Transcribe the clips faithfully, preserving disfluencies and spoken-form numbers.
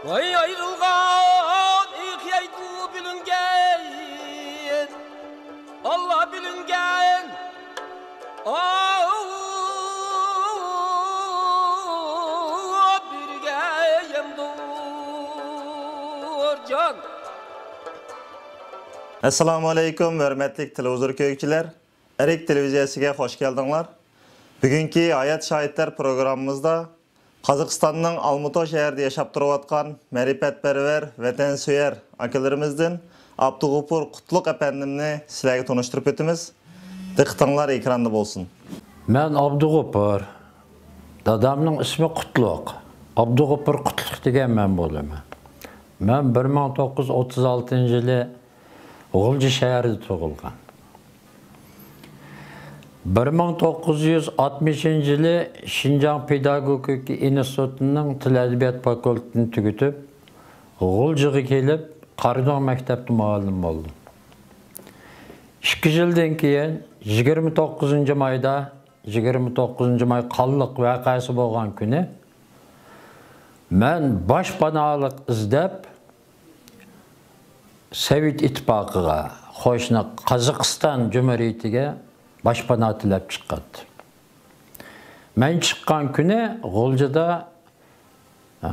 ۋاي ئايرىلغان ئېقىيايدۇ بىلىنگەن، ئاللا بىلىنگەن، ئاۋۇ بىرگەيەمدۇر جان. ئەسسالامۇ ئەلەيكۇم، ھۆرمەتلىك تېلېۋىزور كۆرگۈچىلەر. ئەرك تېلېۋىزىيەسىگە خوش كەلدىڭلار. بۈگۈنكى ھايات شاھىتلار پروگراممىمىزدا قازاقىستاننىڭ ئالمۇتا شەھىرىدە ياشاپ تۇرۇۋاتقان مەرىپەتپەرۋەر، ۋەتەنسۆيەر ئاكىلىرىمىزدىن ئابدۇغوپۇر قۇتلۇق ئەپەندىمنى سىلەرگە تونۇشتۇرۇپ ئۆتىمىز. دىققىتىڭلار ئېكراندا بولسۇن. مەن ئابدۇغوپۇر. دادامنىڭ ئىسمى قۇتلۇق. ئابدۇغوپۇر قۇتلۇق دېگەن مەن بولىمەن. مەن بىر مىڭ توققۇز يۈز ئوتتۇز ئالتىنچى يىلى غۇلجا شەھىرىدە تۇغۇلغان. بىر مىڭ توققۇز يۈز ئاتمىشىنچى يىلى شىنجاڭ پېداگوگىكا ئىنستىتۇتىنىڭ تىل ئەدەبىيات فاكۇلتېتىنى تۈگىتىپ، غۇلجىغا كېلىپ، قارادۆڭ مەكتەپتە مۇئەللىم بولدۇم. ئىككى يىلدىن كېيىن، يىگىرمە توققۇزىنچى مايدا، يىگىرمە توققۇزىنچى ماي قانلىق ۋەقەسى بولغان كۈنى، مەن باشپاناھلىق ئىزدەپ، سوۋېت ئىتتىپاقىغا، قوشنا قازاقىستان جۇمھۇرىيىتىگە باشپاناھ تىلەپ چىققانىدىم. مەن چىققان كۈنى غۇلجىدا، ئە،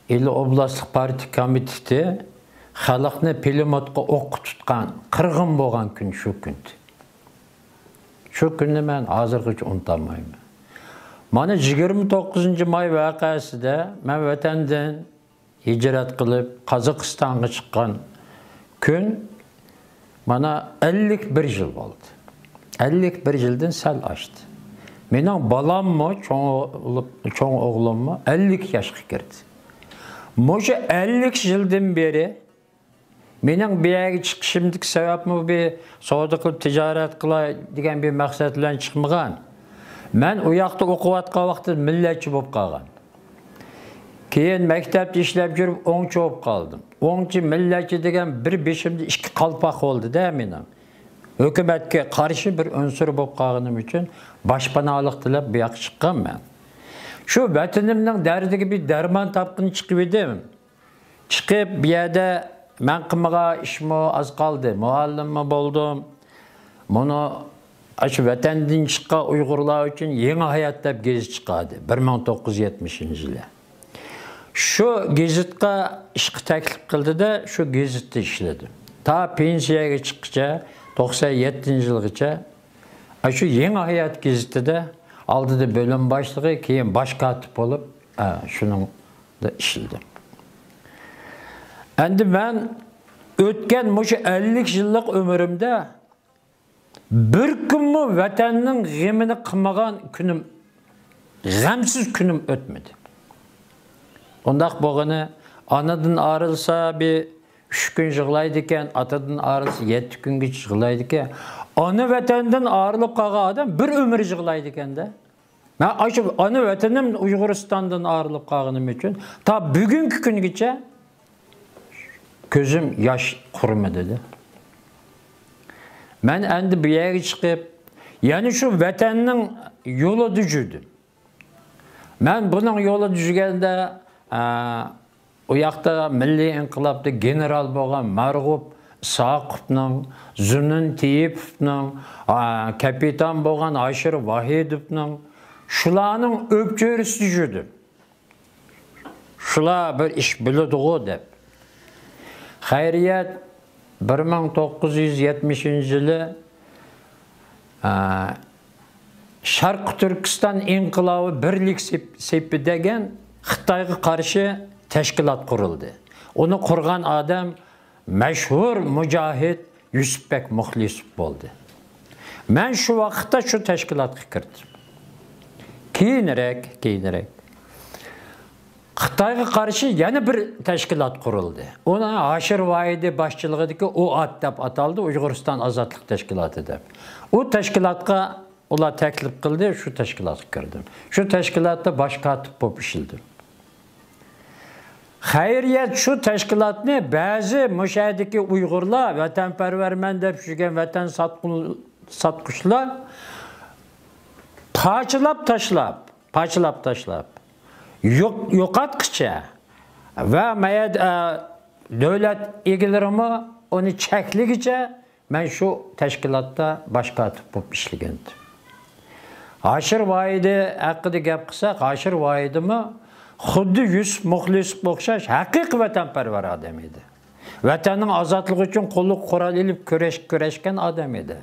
ئىلى ئوبلاستلىق پارتىيە كومىتېتى خەلقنى پىلىموتقا ئوققا تۇتقان، قىرغىن بولغان كۈن شۇ كۈندى. شۇ كۈننى مەن ھازىرغىچە ئۇنتالمايمەن. مانا، يىگىرمە توققۇزىنچى ماي ۋەقەسىدە مەن ۋەتەندىن ھىجرەت قىلىپ، قازاقىستانغا چىققان كۈن، مانا، ئەللىك بىر يىل بولدى. ئەللىك بىر يىلدىن سەل ئاشتى. مېنىڭ بالاممۇ، چوڭ ئوغلۇم-، چوڭ ئوغلۇممۇ ئەللىك ياشقا كىردى. مۇشۇ ئەللىك يىلدىن بېرى مېنىڭ بۇ يەرگە چىقىشىمدىكى سەۋەبمۇ بىر سودا قىلىپ تىجارەت قىلاي دېگەن بىر مەقسەت بىلەن چىقمىغان. مەن ئۇ ياقتا ئوقۇۋاتقان ۋاقتىدا مىللەتچى بولۇپ قالغان. كېيىن مەكتەپتە ئىشلەپ يۈرۈپ ئوڭچى بولۇپ قالدىم. ئوڭچى، مىللەتچى دېگەن بىر بېشىمدا ئىككى قالپاق بولدى-دە مېنىڭ. ھۆكۈمەتكە قارشى بىر ئۇنسۇر بولۇپ قالغىنىم ئۈچۈن باشپاناھلىق تىلەپ بۇ ياققا چىققان مەن. شۇ ۋەتىنىمنىڭ دەردىگە بىر دەرمان تاپقىلى چىقىۋىدىم. چىقىپ، بۇ يەردە مەن قىلمىغان ئىشمۇ ئاز قالدى. مۇئەللىممۇ بولدۇم. مۇنۇ، ئاشۇ ۋەتەندىن چىققان ئۇيغۇرلار ئۈچۈن يېڭى ھايات دەپ گېزىت چىقاردى، بىر مىڭ توققۇز يۈز يەتمىشىنچى يىلى. شۇ گېزىتقا ئىشقا تەكلىپ قىلدى-دە، شۇ گېزىتتە ئىشلىدىم. تا پېنسىيەگە چىققىچە، توقسان يەتتىنچى يىلغىچە، ئاشۇ يېڭى ھايات گېزىتىدە ئالدىدا بۆلۈم باشلىقى، كېيىن باش كاتىپ بولۇپ، ئە، شۇنىڭدا ئىشلىدىم. ئەمدى مەن ئۆتكەن مۇشۇ ئەللىك يىللىق ئۆمرۈمدە بىر كۈنمۇ ۋەتەننىڭ غېمىنى قىلمىغان كۈنۈم، غەمسىز كۈنۈم ئۆتمىدى. ئۇنداق بولغىنى، ئانىدىن ئايرىلسا بىر ئۈچ كۈن يىغلايدىكەن، ئاتىدىن ئايرىلسا يەتتە كۈنگىچە يىغلايدىكەن. ئانا ۋەتەندىن ئايرىلىپ قالغان ئادەم بىر ئۆمۈر يىغلايدىكەن-دە. مەن ئاشۇ ئانا ۋەتىنىم ئۇيغۇرىستاندىن ئايرىلىپ قالغىنىم ئۈچۈن تا بۈگۈنكى كۈنگىچە كۆزۈم ياش قۇرۇمىدى. مەن ئەمدى بۇ يەرگە چىقىپ، يەنە شۇ ۋەتەننىڭ يولىدا يۈردۈم. مەن بۇنىڭ يولىدا يۈرگەندە، ئە، ئۇ ياقتا مىللىي ئىنقىلابتا گېنېرال بولغان مەرغۇپ ئىسھاقوفنىڭ، زۇنۇن تېيىپوفنىڭ، ئا، كاپىتان بولغان ھاشىر ۋاھىدوفنىڭ، شۇلارنىڭ ئۆپچۆرىسىدە يۈردۈم. شۇلار بىر ئىش بىلىدىغۇ دەپ. خەيرىيەت، بىر مىڭ توققۇز يۈز يەتمىشىنچى يىلى، ئا، شەرقىي تۈركىستان ئىنقىلابى بىرلىك سېپ-، سېپى دېگەن خىتايغا قارشى تەشكىلات قۇرۇلدى. ئۇنى قۇرغان ئادەم مەشھۇر مۇجاھىد يۈسۈپبەك مۇخلىسوف بولدى. مەن شۇ ۋاقىتتا شۇ تەشكىلاتقا كىردىم. كېيىنرەك، كېيىنرەك خىتايغا قارشى يەنە بىر تەشكىلات قۇرۇلدى. ئۇنى ھاشىر ۋاھىدى باشچىلىقىدىكى ئۇئات دەپ ئاتالدى، ئۇيغۇرىستان ئازادلىق تەشكىلاتى دەپ. ئۇ تەشكىلاتقا ئۇلار تەكلىپ قىلدى، شۇ تەشكىلاتقا كىردىم. شۇ تەشكىلاتتا باش كاتىپ بولۇپ ئىشلىدىم. خەيرىيەت شۇ تەشكىلاتنى بەزى مۇشۇ يەردىكى ئۇيغۇرلار، ۋەتەنپەرۋەرمەن دەپ يۈرگەن ۋەتەن ساتقۇن-، ساتقۇچىلار پارچىلاپ تاشلاپ، پارچىلاپ تاشلاپ، يوق-، يوقاتقىچە، ۋە مەيەد-، ئە، دۆلەت ئىگىلىرىمۇ ئۇنى چەكلىگىچە مەن شۇ تەشكىلاتتا باش كاتىپ بولۇپ ئىشلىگەنىدىم. ھاشىر ۋاھىدى ھەققىدە گەپ قىلساق، ھاشىر ۋاھىدىمۇ خۇددى يۈسۈپ مۇخلىسوۋغا ئوخشاش ھەقىقىي ۋەتەنپەرۋەر ئادەم ئىدى. ۋەتەننىڭ ئازادلىقى ئۈچۈن قولىغا قورال ئېلىپ كۈرەش-، كۈرەشكەن ئادەم ئىدى.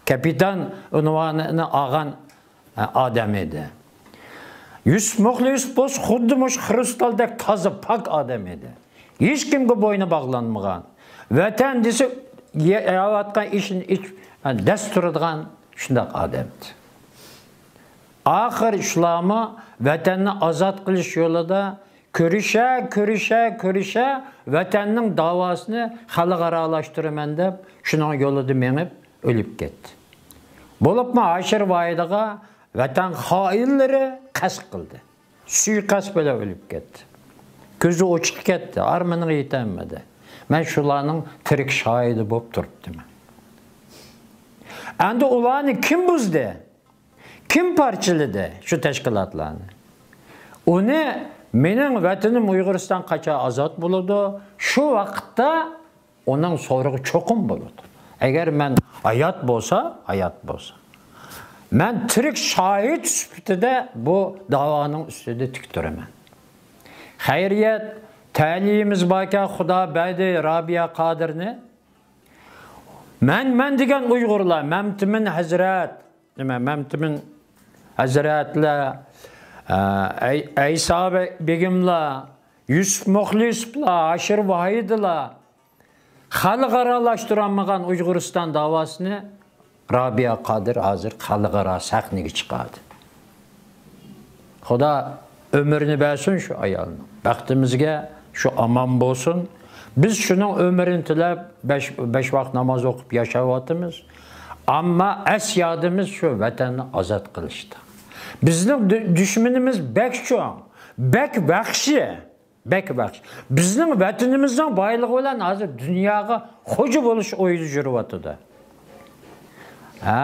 كاپىتان ئۇنۋانىنى ئالغان ئادەم ئىدى. يۈسۈپ مۇخلىسوۋ بولسا خۇددى مۇشۇ خرۇستالدەك تازا پاك ئادەم ئىدى. ھېچكىمگە بوينى باغلانمىغان، ۋەتەن دېسە يەۋاتقان ئىشىنى ئېچىپ دەس تۇرىدىغان شۇنداق ئادەم ئىدى. ئاخىر شۇلارمۇ ۋەتەننى ئازاد قىلىش يولىدا كۈرىشە، كۈرىشە، كۈرىشە، ۋەتەننىڭ داۋاسىنى خەلقئارالاشتۇرىمەن دەپ، شۇنىڭ يولىدا مېڭىپ ئۆلۈپ كەتتى. بولۇپمۇ ھاشىر ۋاھىدىغا ۋەتەن خائىنلىرى قەست قىلدى. سۇيىقەست بىلەن ئۆلۈپ كەتتى. كۆزى ئوچۇق كەتتى، ئارمىنىغا يېتەلمىدى. مەن شۇلارنىڭ تىرىك شاھىدى بولۇپ تۇرۇپتىمەن. ئەمدى ئۇلارنى كىم بۇزدى؟ كىم پارچىلىدى شۇ تەشكىلاتلارنى؟ ئۇنى مېنىڭ ۋەتىنىم ئۇيغۇرىستان قاچان ئازاد بولىدۇ، شۇ ۋاقىتتا ئۇنىڭ سورىقى چوقۇم بولىدۇ. ئەگەر مەن ھايات بولسا، ھايات بولسا. مەن تىرىك شاھىت سۈپىتىدە بۇ داۋانىڭ ئۈستىدە تىك تۇرىمەن. خەيرىيەت، تەلىيىمىز باركەن، خۇدا بەردى رابىيە قادىرنى. مەن، مەن دېگەن ئۇيغۇرلار، مەمتىمىن ھەزرەت، نېمە، مەمتىمىن ھەزرەتلەر، ئە، ئەي-، ئەيسا بېگىملار، يۈسۈپ مۇخلىسوۋلار، ھاشىر ۋاھىدىلار، خەلقئارالاشتۇرالمىغان ئۇيغۇرىستان داۋاسىنى رابىيە قادىر ھازىر خەلقئارا سەھنىگە چىقاردى. خۇدا ئۆمرىنى بەرسۇن شۇ ئايالنىڭ. بەختىمىزگە شۇ ئامان بولسۇن. بىز شۇنىڭ ئۆمرىنى تىلەپ، بەش، بەش ۋاق ناماز ئوقۇپ ياشاۋاتىمىز. ئەمما ئەس يادىمىز شۇ ۋەتەننى ئازاد قىلىشتا. بىزنىڭ دۈ-، دۈشمىنىمىز بەك چوڭ، بەك ۋەھشىي. بەك ۋەھشىي. بىزنىڭ ۋەتىنىمىزنىڭ بايلىقى بىلەن ھازىر دۇنياغا خوجا بولۇش ئويىدا يۈرۈۋاتىدۇ. ھە،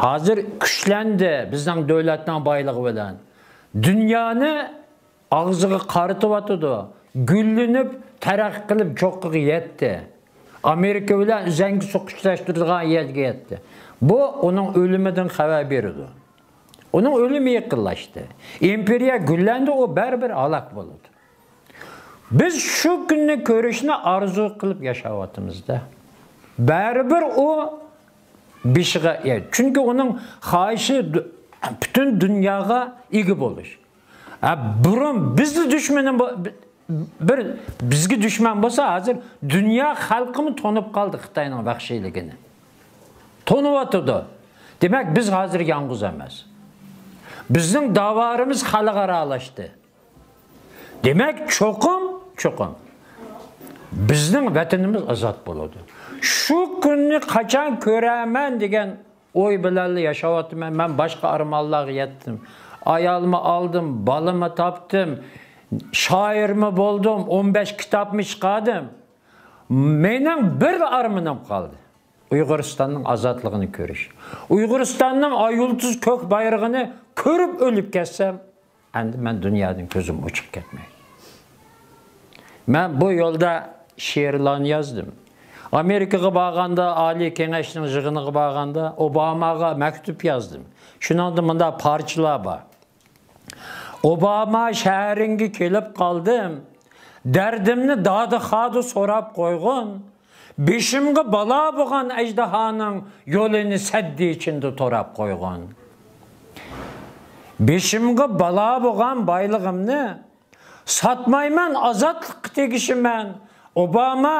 ھازىر كۈچلەندى بىزنىڭ دۆلەتنىڭ بايلىقى بىلەن. دۇنيانى ئاغزىغا قارىتىۋاتىدۇ. گۈللىنىپ، تەرەققىي قىلىپ، چوققىغا يەتتى. ئامېرىكا بىلەن ئۈزەڭگە سوقۇشلاشتۇرىدىغان يەرگە يەتتى. بۇ ئۇنىڭ ئۆلۈمىدىن خەۋەر بېرىدۇ. ئۇنىڭ ئۆلۈمى يېقىنلاشتى. ئىمپېرىيە گۈللەندى، ئۇ بەرىبىر ھالاك بولىدۇ. بىز شۇ كۈننى كۆرۈشنى ئارزۇ قىلىپ ياشاۋاتىمىز-دە. بەرىبىر ئۇ بېشىغا، يە، چۈنكى ئۇنىڭ خاھىشى دۇ-، پۈتۈن دۇنياغا ئىگە بولۇش. ھە، بۇرۇن بىزنى دۈشمىنى بو-، بى-، بىر بىزگە دۈشمەن بولسا، ھازىر دۇنيا خەلقىمۇ تونۇپ قالدى خىتاينىڭ ۋەھشىيلىكىنى. تونۇۋاتىدۇ. دېمەك، بىز ھازىر يالغۇز ئەمەس. بىزنىڭ داۋالىرىمىز خەلقئارالاشتى. دېمەك، چوقۇم، چوقۇم بىزنىڭ ۋەتىنىمىز ئازاد بولىدۇ. شۇ كۈننى قاچان كۆرەرمەن دېگەن ئوي بىلەنلا ياشاۋاتىمەن. مەن باشقا ئارمانلارغا يەتتىم. ئايالمۇ ئالدىم، بالىمۇ تاپتىم، شائىرمۇ بولدۇم، ئون بەش كىتابمۇ چىقاردىم. مېنىڭ بىر ئارمىنىم قالدى. ئۇيغۇرىستاننىڭ ئازادلىقىنى كۆرۈش. ئۇيغۇرىستاننىڭ ئاي يۇلتۇز كۆك بايرىقىنى كۆرۈپ ئۆلۈپ كەتسەم، ئەمدى مەن دۇنيادىن كۆزۈم ئوچۇق كەتمەيدۇ. مەن بۇ يولدا شېئىرلارنى يازدىم. ئامېرىكىغا بارغاندا، ئالىي كېڭەشنىڭ يىغىنىغا بارغاندا، ئوباماغا مەكتۇپ يازدىم. شۇنىڭدا مۇنداق پارچىلار بار. ئوباما، شەھىرىڭگە كېلىپ قالدىم. دەردىمنى دادىخادا سوراپ قويغىن. بېشىمغا بالا بولغان ئەجدىھانىڭ يولىنى سەددى ئىچىندە توراپ قويغىن. بېشىمغا بالا بولغان بايلىقىمنى ساتمايمەن، ئازادلىققا تېگىشىمەن. ئوباما،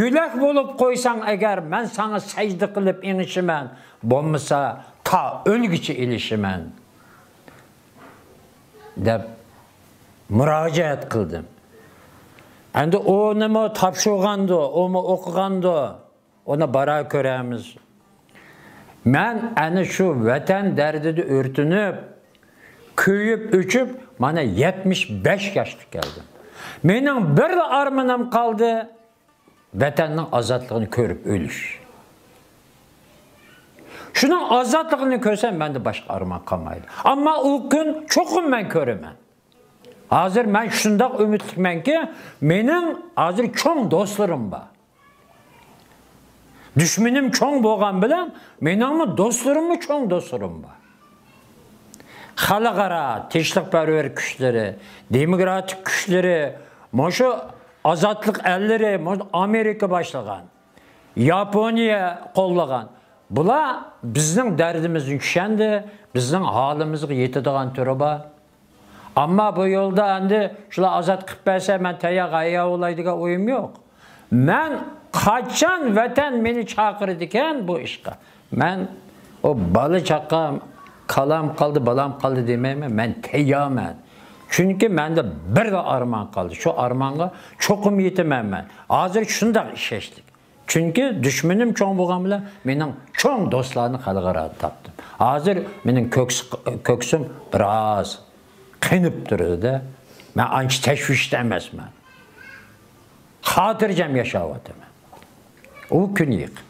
يۆلەك بولۇپ قويساڭ ئەگەر، مەن ساڭا سەجدە قىلىپ ئېڭىشىمەن، بولمىسا تا ئۆلگۈچە ئېلىشىمەن، دەپ مۇراجىئەت قىلدىم. ئەمدى ئۇنىمۇ تاپشۇرغاندۇ، ئۇمۇ ئوقۇغاندۇ، ئۇنى بارا كۆرەرمىز. مەن ئەنە شۇ ۋەتەن دەردىدە ئۆرتىنىپ، كۆيۈپ، ئۆچۈپ، مانا يەتمىش بەش ياشقا كەلدىم. مېنىڭ بىرلا ئارمىنىم قالدى، ۋەتەننىڭ ئازادلىقىنى كۆرۈپ ئۆلۈش. شۇنىڭ ئازادلىقىنى كۆرسەم، مەندە باشقا ئارمان قالمايدۇ. ئەمما ئۇ كۈن چوقۇم مەن كۆرىمەن. ھازىر مەن شۇنداق ئۈمىدلىكمەنكى، مېنىڭ ھازىر چوڭ دوستلىرىم بار. دۈشمىنىم چوڭ بولغان بىلەن، مېنىڭمۇ دوستلىرىممۇ چوڭ دوستلىرىم بار. خەلقئارا تىنچلىقپەرۋەر كۈچلىرى، دېموكراتىك كۈچلىرى، مۇشۇ ئازادلىق ئەللىرى، مۇشۇ ئامېرىكا باشلىغان، ياپونىيە قوللىغان. بۇلار بىزنىڭ دەردىمىزنى چۈشەندى، بىزنىڭ ھالىمىزغا يېتىدىغان تۈرى بار. ئەمما بۇ يولدا ئەمدى شۇلار ئازاد قىلىپ بەرسە، مەن تەييار ھەييار بولاي دېگەن ئويۇم يوق. مەن قاچان ۋەتەن مېنى چاقىرىدىكەن بۇ ئىشقا، مەن ئۇ بالا چاقام، كالام قالدى، بالام قالدى دېمەيمەن، مەن تەييارمەن. چۈنكى مەندە بىرلا ئارمان قالدى، شۇ ئارمانغا چوقۇم يېتىمەن مەن. ھازىر شۇنداق ئىشەنچلىك. چۈنكى دۈشمىنىم چوڭ بولغان بىلەن، مېنىڭ چوڭ دوستلارنى خەلقئارادا تاپتىم. ھازىر مېنىڭ كۆكس-، كۆكسۈم بىراز قېنىپ تۇرىدۇ-دە. مەن ئانچە تەشۋىشتە ئەمەسمەن. خاتىرجەم ياشاۋاتىمەن. ئۇ كۈن يېقىن.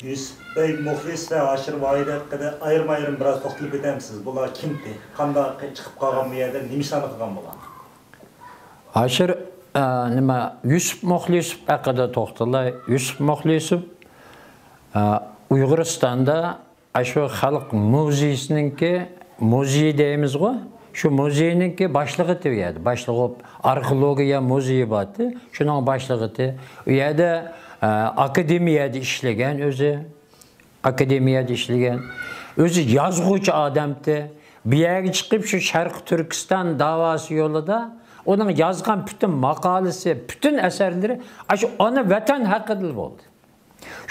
يۈسۈپ بەگ مۇخلىس ۋە ھاشىر ۋاھىدى ھەققىدە ئايرىم-ئايرىم بىراز توختىلىپ ئۆتەمسىز؟ بۇلار كىمتى؟ قانداق چىقىپ قالغان بۇ يەردە؟ نېمە ئىشلارنى قىلغان بۇلار؟ ھاشىر، ئە، نېمە، يۈسۈپ مۇخلىسوف ھەققىدە توختىلاي. يۈسۈپ مۇخلىسوف، ئە، ئۇيغۇرىستاندا ئاشۇ خەلق مۇزېيسىنىڭكى، مۇزېي دەيمىزغۇ، شۇ مۇزېينىڭكى باشلىقى ئىدى ئۇ يەردە. باشلىقى بولۇپ، ئارخېئولوگىيە مۇزېيى بار ئىدى، شۇنىڭ باشلىقى ئىدى. ئۇ يەردە، ئە، ئاكادېمىيەدە ئىشلىگەن ئۆزى. ئاكادېمىيەدە ئىشلىگەن. ئۆزى يازغۇچى ئادەمتى. بۇ يەرگە چىقىپ، شۇ شەرقىي تۈركىستان داۋاسى يولىدا ئۇنىڭ يازغان پۈتۈن ماقالىسى، پۈتۈن ئەسەرلىرى ئاشۇ ئانا ۋەتەن ھەققىدىلا بولدى.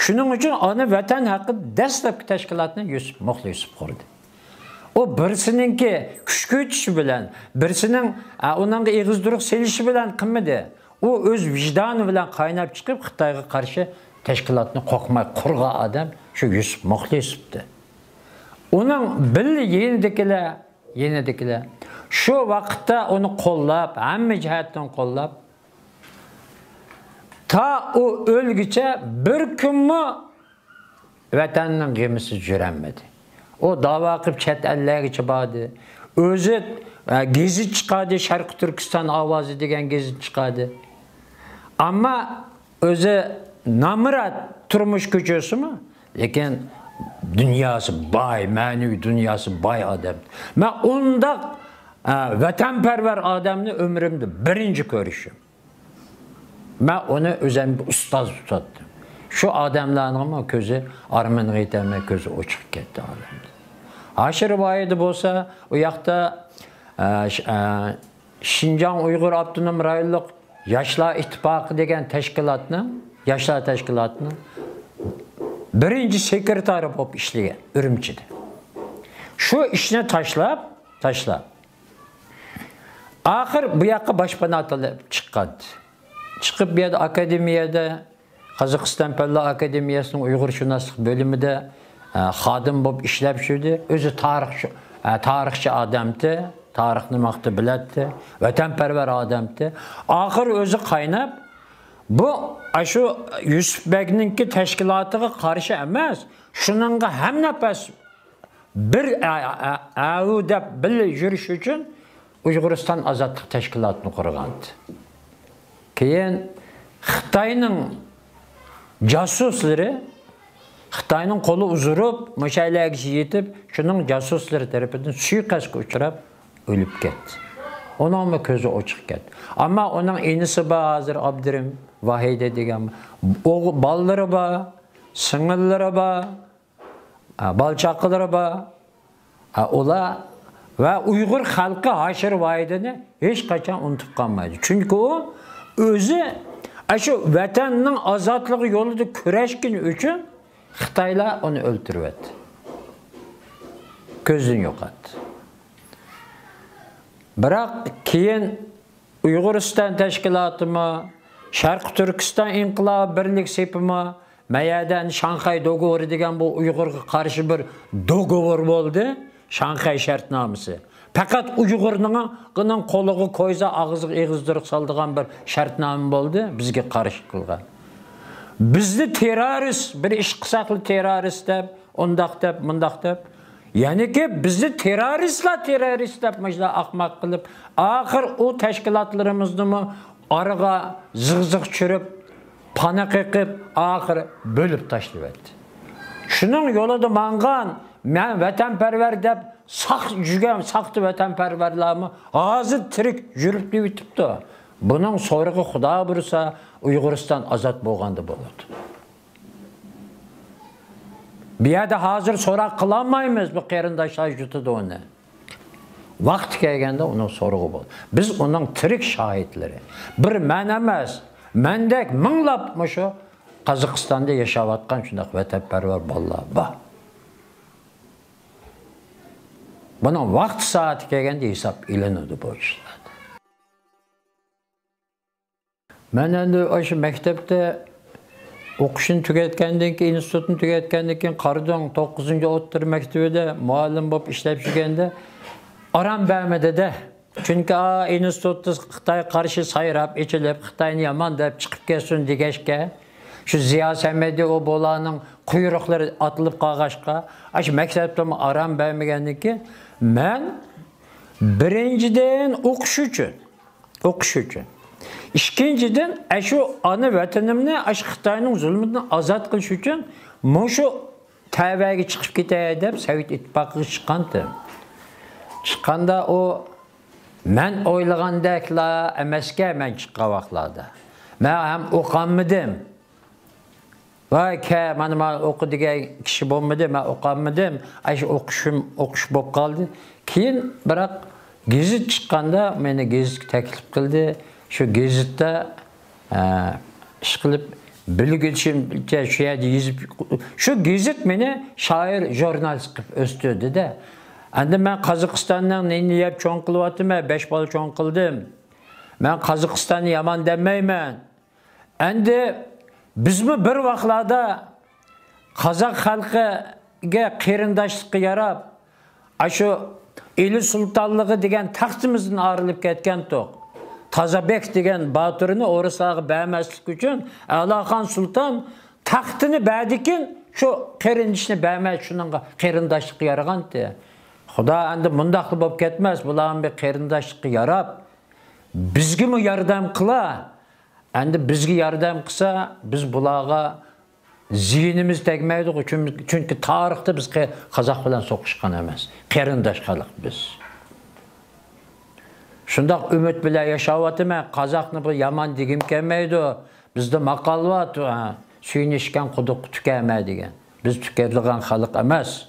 شۇنىڭ ئۈچۈن ئانا ۋەتەن ھەققىدە دەسلەپكى تەشكىلاتنى يۈسۈپ مۇخلىسوف قۇردى. ئۇ بىرسىنىڭكى كۈشكۈرتۈشى بىلەن، بىرسىنىڭ، ئە، ئۇنىڭغا ئېغىز دۇرۇق سېلىشى بىلەن قىلمىدى. ئۇ ئۆز ۋىجدانى بىلەن قايناپ چىقىپ، خىتايغا قارشى تەشكىلاتنى قورقماي قۇرغان ئادەم شۇ يۈسۈپ مۇخلىسوفتى. ئۇنىڭ بىللە يېنىدىكىلەر، يېنىدىكىلەر شۇ ۋاقىتتا ئۇنى قوللاپ، ھەممە جەھەتتىن قوللاپ، تا ئۇ ئۆلگۈچە بىر كۈنمۇ ۋەتەننىڭ غېمىسىز يۈرەلمىدى. ئۇ داۋا قىلىپ چەت ئەللەرگىچە باردى. ئۆزى، ئە، گېزىت چىقاردى، شەرقىي تۈركىستان ئاۋازى دېگەن گېزىت چىقاردى. ئەمما ئۆزى نامرات تۇرمۇش كۆچۈرسىمۇ، لېكىن دۇنياسى باي، مەنىۋى دۇنياسى باي ئادەم. مەن ئۇنداق، ئە، ۋەتەنپەرۋەر ئادەمنى ئۆمرۈمدە بىرىنچى كۆرۈشۈم. مەن ئۇنى ئۆزۈمگە ئۇستاز تۇتاتتىم. شۇ ئادەملەرنىڭمۇ كۆزى ئارمىنىغا يېتەلمەي، كۆزى ئوچۇق كەتتى ئادەمدە. ھاشىر ۋاھىدى بولسا، ئۇ ياقتا، ئە، ش-، ئە، شىنجاڭ ئۇيغۇر ئاپتونوم رايونلۇق ياشلار ئىتتىپاقى دېگەن تەشكىلاتنىڭ، ياشلار تەشكىلاتىنىڭ بىرىنچى سېكرېتارى بولۇپ ئىشلىگەن ئۈرۈمچىدە. شۇ ئىشنى تاشلاپ، تاشلاپ، ئاخىر بۇ ياققا باشپانا تاللاپ چىققان. چىقىپ بۇ يەردە ئاكادېمىيەدە، قازاقىستان پەنلەر ئاكادېمىيەسىنىڭ ئۇيغۇرشۇناسلىق بۆلۈمىدە، ئە، خادىم بولۇپ ئىشلەپ يۈردى. ئۆزى تارىخچى، ئە، تارىخچى ئادەمتى، تارىخنى ماختى بىلەتتى، ۋەتەنپەرۋەر ئادەمتى. ئاخىر ئۆزى قايناپ، بۇ، ئاشۇ يۈسۈپ بەگنىڭكى تەشكىلاتىغا قارشى ئەمەس، شۇنىڭغا ھەمنەپەس بىر ئە-، ئە-، ئەۋۇ دەپ بىللە يۈرۈش ئۈچۈن ئۇيغۇرىستان ئازادلىق تەشكىلاتىنى قۇرغانىدى. كېيىن خىتاينىڭ جاسۇسلىرى، خىتاينىڭ قولى ئۇزىرىپ، مۇشۇ يەرلەرگىچە يېتىپ، شۇنىڭ جاسۇسلىرى تەرىپىدىن سۇيىقەستكە ئۇچراپ ئۆلۈپ كەتتى. ئۇنىڭمۇ كۆزى ئوچۇق كەتتى. ئەمما ئۇنىڭ ئىنىسى بار، ھازىر ئابدۇرېھىم ۋاھىدى دېگەن. ئوغ-، بالىلىرى بار، سىڭىللىرى بار. ئا، بالا-چاقىلىرى بار. ئا، ئۇلار ۋە ئۇيغۇر خەلقى ھاشىر ۋاھىدىنى ھېچقاچان ئۇنتۇپ قالمايدۇ. چۈنكى ئۇ ئۆزى ئاشۇ ۋەتەننىڭ ئازادلىقى يولىدا كۈرەشكىنى ئۈچۈن خىتايلار ئۇنى ئۆلتۈرۈۋەتتى. كۆزدىن يوقاتتى. بىراق كېيىن ئۇيغۇرىستان تەشكىلاتىمۇ، شەرقىي تۈركىستان ئىنقىلابى بىرلىك سېپىمۇ، مەيەدە شاڭخەي دوگوۋورى دېگەن بۇ ئۇيغۇرغا قارشى بىر دوگوۋور بولدى، شاڭخەي شەرتنامىسى. پەقەت ئۇيغۇرنىڭ، قىنىڭ قولىغا كويزا، ئاغزىغا ئېغىزدۇرۇق سالىدىغان بىر شەرتنامە بولدى، بىزگە قارشى قىلغان. بىزنى تېررورىست، بىر ئىش قىلساقلا تېررورىست دەپ، ئۇنداق دەپ، مۇنداق دەپ، يەنىكى بىزنى تېررورىستلار، تېررورىست دەپ مۇشۇنداق ئاقماق قىلىپ، ئاخىر ئۇ تەشكىلاتلىرىمىزنىمۇ ئارىغا زىغ-زىغ چۈشۈرۈپ، پانا قېقىپ، ئاخىر بۆلۈپ تاشلىۋەتتى. شۇنىڭ يولىدا ماڭغان، مەن ۋەتەنپەرۋەر دەپ ساق-، يۈرگەن ساختا ۋەتەنپەرۋەرلەرمۇ ھازىر تىرىك يۈرۈپ يېتىپتۇ. بۇنىڭ سورىقى، خۇدا بۇيرۇسا، ئۇيغۇرىستان ئازاد بولغاندا بولىدۇ. بۇ يەردە ھازىر سوراق قىلالمايمىز، بۇ قېرىنداشلار يۇتىدۇ ئۇنى. ۋاقتى كەلگەندە ئۇنىڭ سورىقى بولىدۇ. بىز ئۇنىڭ تىرىك شاھىتلىرى. بىر مەن ئەمەس، مەندەك مىڭلاپ مۇشۇ قازاقىستاندا ياشاۋاتقان شۇنداق ۋەتەنپەرۋەر بالىلار بار. بۇنىڭ ۋاقتى سائىتى كەلگەندە ھېساب ئېلىنىدۇ بۇ ئىشلاردا. مەن ئەمدى ئاشۇ مەكتەپتە ئوقۇشنى تۈگەتكەندىن كېيىن، ئىنستىتۇتنى تۈگەتكەندىن كېيىن، قارادۆڭ توققۇزىنچى ئوتتۇرا مەكتىۋىدە مۇئەللىم بولۇپ ئىشلەپ يۈرگەندە ئارام بەرمىدى-دە. چۈنكى، ئا، ئىنستىتۇتتا خىتاي قارشى سايراپ، ئېچىلىپ، خىتاينى يامان دەپ چىقىپ كەتسۇن دېگەچكە، شۇ زىيا سەمەدى، ئۇ بۇلارنىڭ قۇيرۇقلىرى ئاتىلىپ قالغاچقا، ئاشۇ مەكتەپتىمۇ ئارام بەرمىگەندىن كېيىن، مەن بىرىنچىدىن ئوقۇش ئۈچۈن، ئوقۇش ئۈچۈن. ئىككىنچىدىن، ئەشۇ ئانا ۋەتىنىمنى ئاشۇ خىتاينىڭ زۇلمىدىن ئازاد قىلىش ئۈچۈن مۇشۇ تەۋەگە چىقىپ كېتەي دەپ سوۋېت ئىتتىپاقىغا چىققانتىم. چىققاندا ئۇ مەن ئويلىغاندەكلا ئەمەسكەن مەن چىققان ۋاقىتلاردا. مەن ھەم ئوقۇالمىدىم. ۋاي كە، مانا مانا ئوقۇ دېگەن كىشى بولمىدى، مەن ئوقۇالمىدىم. ئاشۇ ئوقۇشۇم، ئوقۇش بولۇپ قالدى. كېيىن، بىراق، گېزىت چىققاندا مېنى گېزىتكە تەكلىپ قىلدى. شۇ گېزىتتە، ئە، ئىشقىلىپ، بىلگۈچىمچە شۇ يەردە يېزىپ، شۇ گېزىت مېنى شائىر، ژۇرنالىست قىلىپ ئۆستۈردى-دە. ئەمدى مەن قازاقىستاننىڭ نېنىنى يەپ چوڭ قىلىۋاتىمەن، بەش بالا چوڭ قىلدىم. مەن قازاقىستاننى يامان دېمەيمەن. ئەمدى بىزمۇ بىر ۋاقىتلاردا قازاق خەلقىگە قېرىنداشلىققا ياراپ، ئاشۇ ئىلى سۇلتانلىقى دېگەن تەختىمىزدىن ئايرىلىپ كەتكەنتۇق. تازابېك دېگەن باتۇرنى ئورۇسلارغا بەرمەسلىك ئۈچۈن ئەلاخان سۇلتان تەختىنى بەردىكىن، شۇ قېرىندىشىنى بەرمەي، شۇنىڭغا قېرىنداشلىققا يارىغانتى. خۇدا ئەمدى مۇنداقلا بولۇپ كەتمەس، بۇلارمۇ بىر قېرىنداشلىققا ياراپ، بىزگىمۇ ياردەم قىلا. ئەمدى بىزگە ياردەم قىلسا، بىز بۇلارغا زىيىنىمىز تەگمەيدىغۇ، چۈن-، چۈنكى تارىختا بىز قې-، قازاق بىلەن سوقۇشقان ئەمەس. قېرىنداش خەلق بىز. شۇنداق ئۈمىد بىلەن ياشاۋاتىمەن. قازاقنى بۇ يامان دېگۈم كەلمەيدۇ. بىزدە ماقال بار، ھە، سۈيىنى ئىچكەن قۇدۇققا تۈكەرمە دېگەن. بىز تۈكىدىغان خەلق ئەمەس.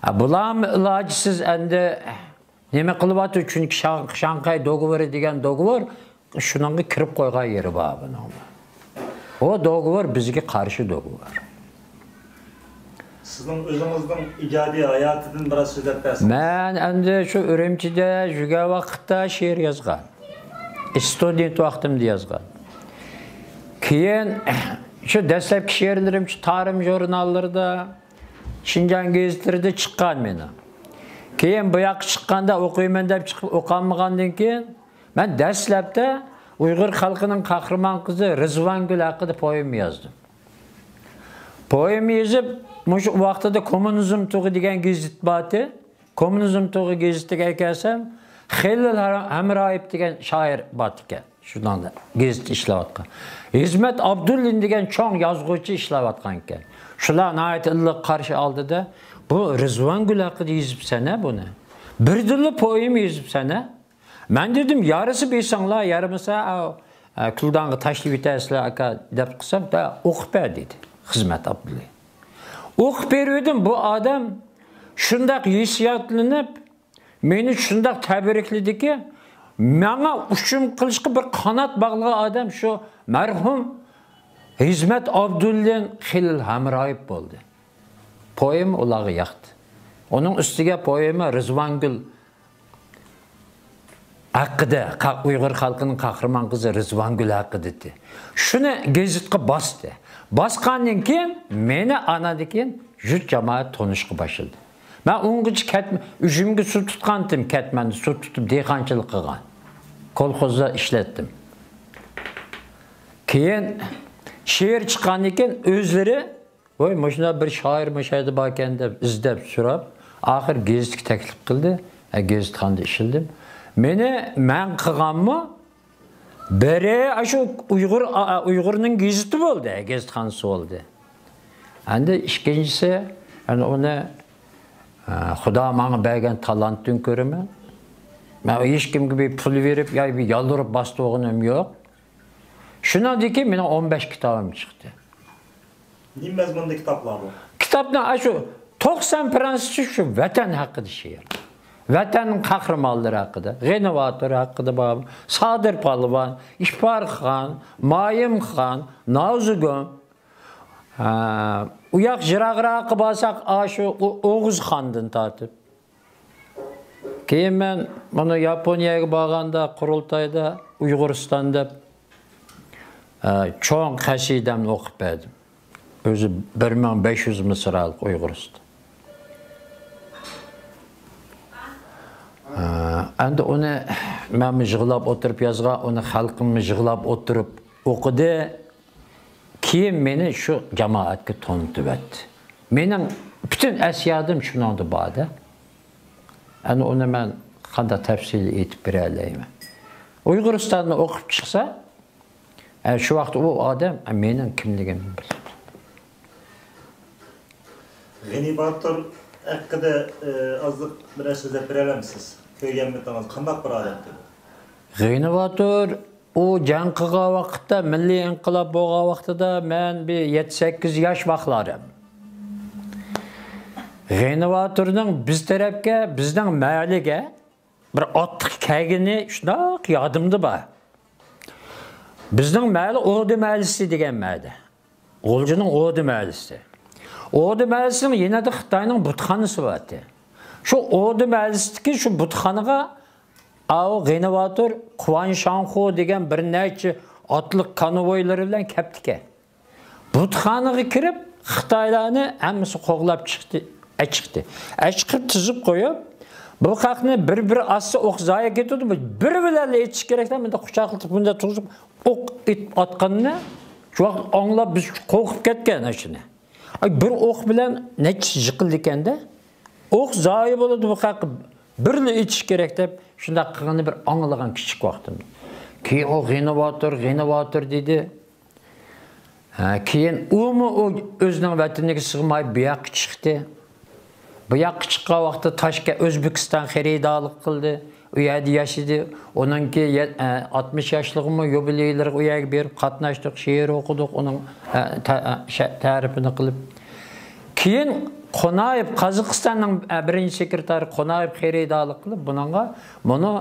ھە، بۇلارمۇ ئىلاجسىز ئەمدى نېمە قىلىۋاتىدۇ؟ چۈنكى شاڭ-، شاڭخەي دوگوۋورى دېگەن دوگوۋور شۇنىڭغا كىرىپ قويغان يېرى بار بۇنىڭ. ئۇ دوگوۋور بىزگە قارشى دوگوۋور. سىزنىڭ ئۆزىڭىزنىڭ ئىجادىي ھاياتىدىن بىراز سۆزلەپ بەرسىڭىز. مەن ئەمدى شۇ ئۈرۈمچىدە يۈرگەن ۋاقىتتا شېئىر يازغان. ئىستۇدېنت ۋاقتىمدا يازغان. كېيىن شۇ دەسلەپكى شېئىرلىرىم شۇ تارىم ژۇرناللىرىدا، شىنجاڭ گېزىتلىرىدە چىققان مېنىڭ. كېيىن بۇ ياققا چىققاندا ئوقۇيمەن دەپ چىقىپ ئوقالمىغاندىن كېيىن، مەن دەسلەپتە ئۇيغۇر خەلقىنىڭ قەھرىمان قىزى رىزۋانگۈل ھەققىدە پوئېما يازدىم. پوئېما يېزىپ، مۇشۇ ۋاقتىدا كوممۇنىزم تۇغى دېگەن گېزىت بارتى. كوممۇنىزم تۇغى گېزىتىگە ئەكەلسەم، خېلىل ھە-، ھەمرايېف دېگەن شائىر بارتىكەن. شۇنىڭدا گېزىتتە ئىشلەۋاتقان. ھىزمەت ئابدۇللىن دېگەن چوڭ يازغۇچى ئىشلەۋاتقانىكەن. شۇلار ناھايىتى ئىللىق قارشى ئالدىدا، بۇ رىزۋانگۈل ھەققىدە يېزىپسەن-ھە بۇنى. بىردىنلا پوئېما يېزىپسەن-ھە. مەن دېدىم، يارىسا بېسىڭلار، يارىمىسا، ئاۋ، ئە، كۈلدانغا تاشلىۋېتەرسىلەر، ئاكا، دەپ قىلسام، دە، ئوقۇپ بەر، دېدى خىزمەت ئابدۇللى. ئوقۇپ بېرىۋىدىم، بۇ ئادەم شۇنداق ھېسسىياتلىنىپ، مېنى شۇنداق تەبرىكلىدىكى، ماڭا ئۇچۇم قىلىشقا بىر قانات باغلىغان ئادەم شۇ مەرھۇم ھىزمەت ئابدۇللىن، خېلىل ھەمرايېف بولدى. پوئېما ئۇلارغا ياقتى. ئۇنىڭ ئۈستىگە پوئېما رىزۋانگۈل ھەققىدە، قا-، ئۇيغۇر خەلقىنىڭ قەھرىمان قىزى رىزۋانگۈل ھەققىدە ئىدى. شۇنى گېزىتقا باستى. باسقاندىن كېيىن مېنى ئاناندىن كېيىن يۇرت جامائەت تونۇشقا باشلىدى. مەن ئۇنغىچە كەتمە-، ئۈجۈمگە سۇ تۇتقانتىم، كەتمەندە سۇ تۇتۇپ دېھقانچىلىق قىلغان. كولخوزدا ئىشلەتتىم. كېيىن شېئىر چىققاندىن كېيىن ئۆزلىرى، ۋاي، مۇشۇنداق بىر شائىر مۇشۇ يەردە باركەن دەپ ئىزدەپ سوراپ، ئاخىر گېزىتكە تەكلىپ قىلدى. ھە، گېزىتخانىدا ئىشلىدىم. مېنى مەن قىلغانمۇ بىرى، ئاشۇ ئۇيغۇر، ئۇيغۇرنىڭ گېزىتى بولدى، گېزىتخانىسى بولدى. ئەندى ئىككىنچىسى، يەنى ئۇنى، ئە، خۇدا ماڭا بەرگەن تالانتتىن كۆرىمەن. مەن ھېچكىمگە بىر پۇل بېرىپ يا بىر يالۋۇرۇپ باستۇرغىنىم يوق. شۇنىڭدىن كېيىن مېنىڭ ئون بەش كىتابىم چىقتى. نېمە مەزمۇندا كىتابلار بۇ؟ كىتابنىڭ ئاشۇ توقسان پىرسەنتى شۇ ۋەتەن ھەققىدە شېئىر. ۋەتەننىڭ قەھرىمانلىرى ھەققىدە، غېنى باتۇر ھەققىدە بار، سادىر پالۋان، ئىپارخان، مايىمخان، نازۇگۇم. ھە، ئۇياق يىراقراققا بارساق، ئاشۇ ئو-، ئوغۇزخاندىن تارتىپ. كېيىن مەن مانا ياپونىيەگە بارغاندا، قۇرۇلتايدا ئۇيغۇرىستان دەپ، ئە، چوڭ قەسىدەمنى ئوقۇپ بەردىم. ئۆزى بىر مىڭ بەش يۈز مىسرالىق ئۇيغۇرىستان. ئە، ئەمدى ئۇنى مەنمۇ يىغلاپ ئولتۇرۇپ يازغان، ئۇنى خەلقىممۇ يىغلاپ ئولتۇرۇپ ئوقۇدى. كېيىن مېنى شۇ جامائەتكە تونۇتۇۋەتتى. مېنىڭ پۈتۈن ئەسيادىم شۇنىڭدا بار-دە. ئەنە ئۇنى مەن قانداق تەپسىلىي ئېيتىپ بېرەلەيمەن. ئۇيغۇرىستاننى ئوقۇپ چىقسا، ئە، شۇ ۋاقىتتا ئۇ ئادەم، ئە، مېنىڭ كىملىكىمنى بىلىدۇ. غېنى باتۇر ھەققىدە، ئە، ئازلىق بىرەر سۆزلەپ بېرەلەمسىز؟ كۆرگەنمىتىڭىز؟ قانداق بىر ئادەمتى؟ غېنى باتۇر ئۇ جەڭ قىلغان ۋاقىتتا، مىللىي ئىنقىلاب بولغان ۋاقتىدا مەن بىر يەتتە سەككىز ياش ۋاقلارىم. غېنى باتۇرنىڭ بىز تەرەپكە، بىزنىڭ مەھەللىگە بىر ئاتلىق كەلگىنى شۇنداق يادىمدا بار. بىزنىڭ مەھەللە ئوردا مەھەللىسى دېگەن مەھەللە. غۇلجىنىڭ ئوردا مەھەللىسى. ئوردا مەھەللىسىنىڭ يېنىدا خىتاينىڭ بۇتخانىسى بارتى. شۇ ئوردا مەھەللىسىدىكى شۇ بۇتخانىغا ئاۋۇ غېنى باتۇر، قۇۋان شاڭخۇ دېگەن بىر نەچچە ئاتلىق كانۋويلىرى بىلەن كەپتىكەن. بۇتخانىغا كىرىپ، خىتايلارنى ھەممىسى قوغلاپ چىقتى، ئەچىقتى. ئەچىقىپ تىزىپ قويۇپ، بۇ خەقنى بىر-بىر ئاتسا ئوق زايە كېتىدۇ، بىر بىلەنلا ئېتىش كېرەك دەپ، مۇنداق قۇچاقلىتىپ، مۇنداق تۇرغۇزۇپ، ئوق ئېتىپ ئاتقىنىنى شۇ ۋاقىت ئاڭلاپ، بىز قورقۇپ كەتكەن ئاشۇنى. ئاي، بىر ئوق بىلەن نەچچىسى يىقىلىدىكەن-دە. ئوق زايە بولىدۇ، بۇ خەق بىرلا ئېتىش كېرەك دەپ، شۇنداق قىلغىنىنى بىر ئاڭلىغان كىچىك ۋاقتىمدا. كېيىن ئۇ غېنى باتۇر، غېنى باتۇر دېدى. ھە، كېيىن ئۇمۇ ئۇ ئۆزىنىڭ ۋەتىنىگە سىغماي بۇ ياققا چىقتى. بۇ ياققا چىققان ۋاقىتتا تاشكەن، ئۆزبېكىستان خېرىدارلىق قىلدى. ئۇ يەردە ياشىدى. ئۇنىڭكى يە-، ئە، ئاتمىش ياشلىقىمۇ يۇبىلېيلىرىغا ئۇ يەرگە بېرىپ قاتناشتۇق، شېئىر ئوقۇدۇق، ئۇنىڭ، ئە، تە-، ئە، شە-، تەرىپىنى قىلىپ. كېيىن قونايېف، قازاقىستاننىڭ، ئە، بىرىنچى سېكرېتارى قونايېف خېرىدارلىق قىلىپ، بۇنىڭغا، مانا،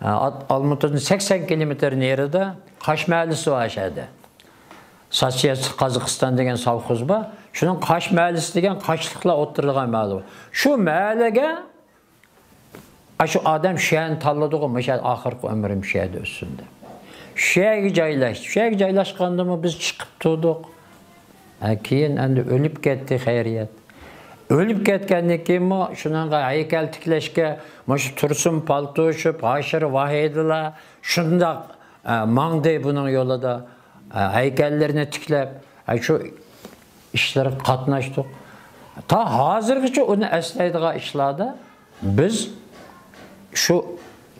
ئە، ئات-، ئالمۇتىدىن سەكسەن كىلومېتىر نېرىدا قاش مەھەللىسى بار شەھەردە. سوتسىيالىستىك قازاقىستان دېگەن سوۋخوز بار. شۇنىڭ قاش مەھەللىسى دېگەن قاشلىقلار ئولتۇرىدىغان مەھەللە بار. شۇ مەھەللىگە ئاشۇ ئادەم شۇ يەرنى تاللىدىغۇ، مۇشۇ يەردە ئاخىرقى ئۆمرۈم شۇ يەردە ئۆتسۇن دەپ. شۇ يەرگە جايلاشتى. شۇ يەرگە جايلاشقاندىمۇ بىز چىقىپ تۇردۇق. ھە، كېيىن ئەمدى ئۆلۈپ كەتتى، خەيرىيەت. ئۆلۈپ كەتكەندىن كېيىنمۇ شۇنىڭغا ھەيكەل تىكلەشكە مۇشۇ تۇرسۇن پالتوشېۋ، ھاشىر ۋاھىدىلار شۇنداق، ئە، ماڭدى بۇنىڭ يولىدا. ئە، ھەيكەللىرىنى تىكلەپ، ئە، شۇ ئىشلارغا قاتناشتۇق. تا ھازىرغىچە ئۇنى ئەسلەيدىغان ئىشلاردا بىز شۇ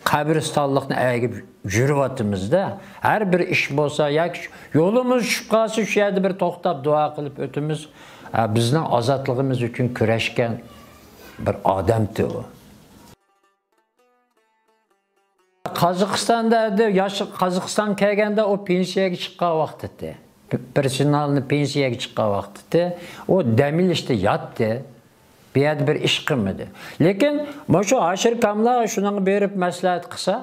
قەبرىستانلىقنى ئەگىپ يۈرۈۋاتىمىز-دە. ھەر بىر ئىش بولسا ياكى يولىمىز چۈشۈپ قالسا، شۇ يەردە بىر توختاپ دۇئا قىلىپ ئۆتىمىز. ئە، بىزنىڭ ئازادلىقىمىز ئۈچۈن كۈرەشكەن بىر ئادەمتى ئۇ. قازاقىستاندا ئەدى، ياش قازاقىستان كەلگەندە ئۇ پېنسىيەگە چىققان ۋاقتىتى. پېرسونالنى پېنسىيەگە چىققان ۋاقتىتى. ئۇ دەم ئېلىشتا ياتتى. بۇ يەردە بىر ئىش قىلمىدى. لېكىن مۇشۇ ھاشىر كاملار شۇنىڭغا بېرىپ مەسلىھەت قىلسا،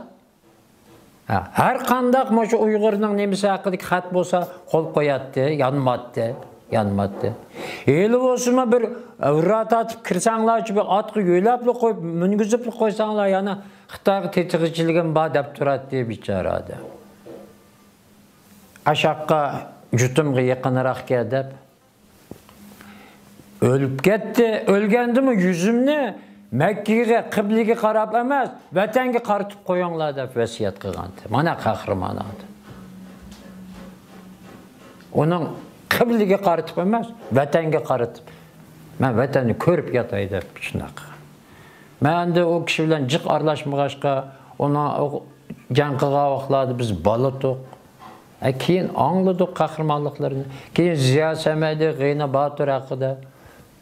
ھە، ھەر قانداق مۇشۇ ئۇيغۇرنىڭ نېمىسى ھەققىدىكى خەت بولسا قول قوياتتى، يانماتتى، يانماتتى. ھېلى بولسىمۇ بىر ھۇررا تارتىپ كىرسەڭلارچۇ، بىر ئاتقا يۆلەپلا قويۇپ، مىنگۈزۈپلا قويساڭلار يەنە خىتايغا تېتىغۇچىلىكىم بار دەپ تۇراتتى بىچارە ئادەم. ئاشاققا جۇتۇمغا يېقىنراق كەل دەپ. ئۆلۈپ كەتتى. ئۆلگەندىمۇ يۈزۈمنى مەككىگە، قىبلىگە قاراپ ئەمەس، ۋەتەنگە قارىتىپ قويۇڭلار دەپ ۋەسىيەت قىلغانتى. مانا قەھرىمان ئادەم. ئۇنىڭ قىبلىگە قارىتىپ ئەمەس، ۋەتەنگە قارىتىپ، مەن ۋەتەننى كۆرۈپ ياتاي دەپ شۇنداق قىلغان. مەن ئەمدى ئۇ كىشى بىلەن جىق ئارىلاشمىغاچقا، ئۇنىڭ ئۇ جەڭ قىلغان ۋاقىتلاردا بىز بالا ئىدۇق. ئە، كېيىن ئاڭلىدۇق قەھرىمانلىقلىرىنى. كېيىن زىيا سەمەدى غېنى باتۇر ھەققىدە،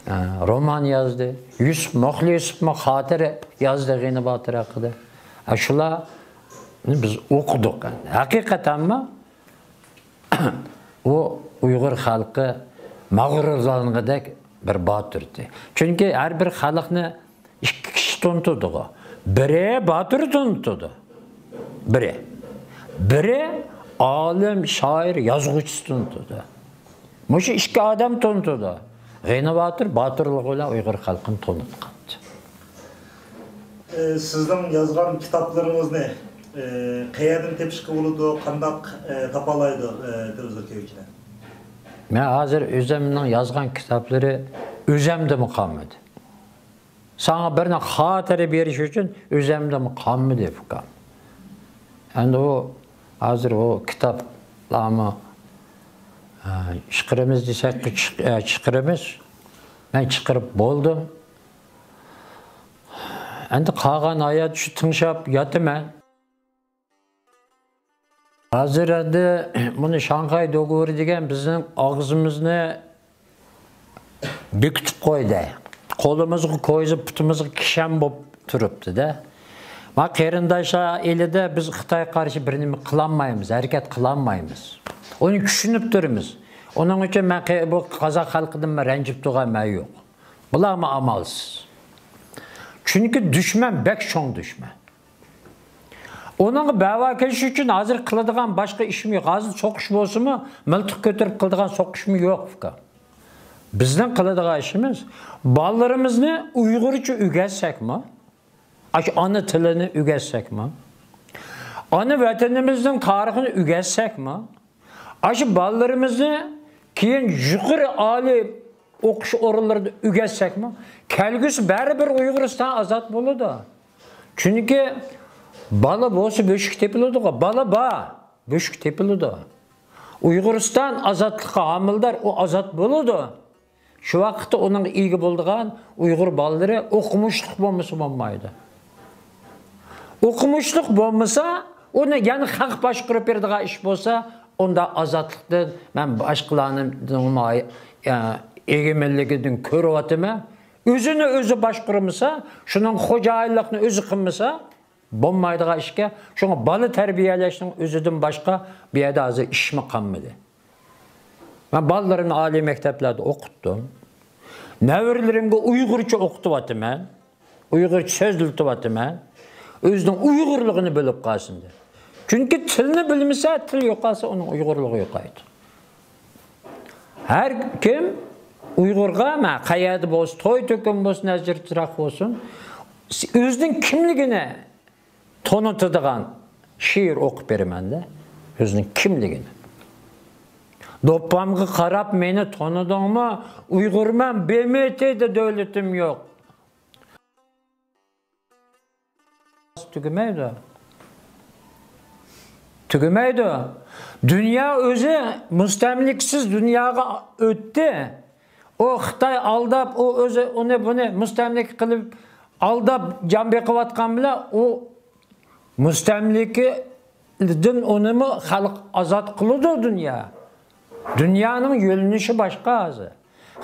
ئە، رومان يازدى. يۈسۈپ مۇخلىسوفمۇ خاتىرە يازدى غېنى باتۇر ھەققىدە. ئە، شۇلارنى بىز ئوقۇدۇق. ھەقىقەتەنمۇ ئۇ ئۇيغۇر خەلقى مەغرۇرلانغۇدەك بىر باتۇر ئىدى. چۈنكى ھەر بىر خەلقنى ئىككى كىشى تونۇتىدىغۇ. بىرى باتۇر تونۇتىدۇ. بىرى. بىرى ئالىم، شائىر، يازغۇچىسى تونۇتىدۇ. مۇشۇ ئىككى ئادەم تونۇتىدۇ. غېنى باتۇر باتۇرلۇقى بىلەن ئۇيغۇر خەلقىنى تونۇتقانتى. ئى، سىزنىڭ يازغان كىتابلىرىڭىزنى، ئى، قەيەردىن تېپىشقا بولىدۇ، قانداق، ئى، تاپالايدۇ، ئى، تېلېۋىزور كۆرگۈچىلەر؟ مەن ھازىر ئۆزۈمنىڭ يازغان كىتابلىرى ئۆزۈمدىمۇ قالمىدى. ساڭا بىرنى خاتىرە بېرىش ئۈچۈن ئۆزۈمدىمۇ قالمىدى، ئۇكام. ئەمدى ئۇ ھازىر ئۇ كىتابلارمۇ، ئە، چىقىرىمىز دېسەك، چىق-، ئە، چىقىرىمىز. مەن چىقىرىپ بولدۇم. ئەمدى قالغان ھايات شۇ تىڭشاپ ياتىمەن. ھازىر ئەمدى مۇنى شاڭخەي دوگوۋورى دېگەن بىزنىڭ ئاغزىمىزنى بېكىتىپ قويدى. قولىمىزغا كويزا، پۇتىمىزغا كىشەن بولۇپ تۇرۇپتۇ-دە. ما قېرىنداشلار ئېلىدە بىز خىتايغا قارشى بىر نېمە قىلالمايمىز، ھەرىكەت قىلالمايمىز. ئۇنى چۈشىنىپ تۇرىمىز. ئۇنىڭ ئۈچۈن مەن قې-، بۇ قازاق خەلقىدىن رەنجىپ تۇرغان مەن يوق. بۇلارمۇ ئامالسىز. چۈنكى دۈشمەن بەك چوڭ دۈشمەن. ئۇنىڭغا بەۋا كېلىش ئۈچۈن ھازىر قىلىدىغان باشقا ئىشمۇ يوق. ھازىر سوقۇش بولسىمۇ، مىلتىق كۆتۈرۈپ قىلىدىغان سوقۇشمۇ يوق، ئۇكا. بىزنىڭ قىلىدىغان ئىشىمىز، بالىلىرىمىزنى ئۇيغۇرچە ئۆگەتسەكمۇ، ئاشۇ ئانا تىلىنى ئۆگەتسەكمۇ، ئانا ۋەتىنىمىزنىڭ تارىخىنى ئۆگەتسەكمۇ، ئاشۇ بالىلىرىمىزنى كېيىن يۇقىرى ئالىي ئوقۇش ئورۇنلىرىدا ئۆگەتسەكمۇ، كەلگۈسى بەرىبىر ئۇيغۇرىستان ئازاد بولىدۇ. چۈنكى بالا بولسا بۆشۈك تېپىلىدىغۇ، بالا بار، بۆشۈك تېپىلىدۇ. ئۇيغۇرىستان ئازادلىققا ھامىلىدار، ئۇ ئازاد بولىدۇ. شۇ ۋاقىتتا ئۇنىڭغا ئىگە بولىدىغان ئۇيغۇر بالىلىرى ئوقۇمۇشلۇق بولمىسا بولمايدۇ. ئوقۇمۇشلۇق بولمىسا، ئۇنى يەنە خەق باشقۇرۇپ بېرىدىغان ئىش بولسا، ئۇندا ئازادلىقتىن مەن باشقىلارنىڭ ئېگىمەنلىكىدىن كۆرۈۋاتىمەن. ئۆزىنى ئۆزى باشقۇرمىسا، شۇنىڭ خوجايىنلىقنى ئۆزى قىلمىسا، بولمايدىغان ئىشكەن. شۇڭا بالا تەربىيەلەشنىڭ ئۆزىدىن باشقا بۇ يەردە ھازىر ئىشمۇ قالمىدى. مەن بالىلىرىمنى ئالىي مەكتەپلەردە ئوقۇتتۇم. نەۋرىلىرىمگە ئۇيغۇرچە ئوقۇتۇۋاتىمەن. ئۇيغۇرچە سۆزلىتىۋاتىمەن. ئۆزىنىڭ ئۇيغۇرلۇقىنى بىلىپ قالسۇن دەپ. چۈنكى تىلنى بىلمىسە، تىل يوقالسا، ئۇنىڭ ئۇيغۇرلۇقى يوقايدۇ. ھەر كىم ئۇيغۇرغا، مە، قەيەردە بولسا، توي تۆكۈن بولسۇن، ئەجىر چىراغ بولسۇن، ئۆزىنىڭ كىملىكىنى تونۇتىدىغان شېئىر ئوقۇپ بېرىمەن-دە، ئۆزىنىڭ كىملىكىنى. دوپپامغا قاراپ مېنى تونۇدۇڭمۇ؟ ئۇيغۇرمەن، ب م ت دە دۆلىتىم يوق. تۈگىمەيدۇ. تۈگىمەيدۇ. دۇنيا ئۆزى مۇستەملىكىسىز دۇنياغا ئۆتتى. ئۇ خىتاي ئالداپ، ئۇ ئۆزى ئۇنى بۇنى مۇستەملىكە قىلىپ، ئالداپ جان بېقىۋاتقان بىلەن ئۇ مۇستەملىكىدىن ئۇنىمۇ خەلق ئازاد قىلىدۇ دۇنيا. دۇنيانىڭ يۆنىلىشى باشقا ھازىر.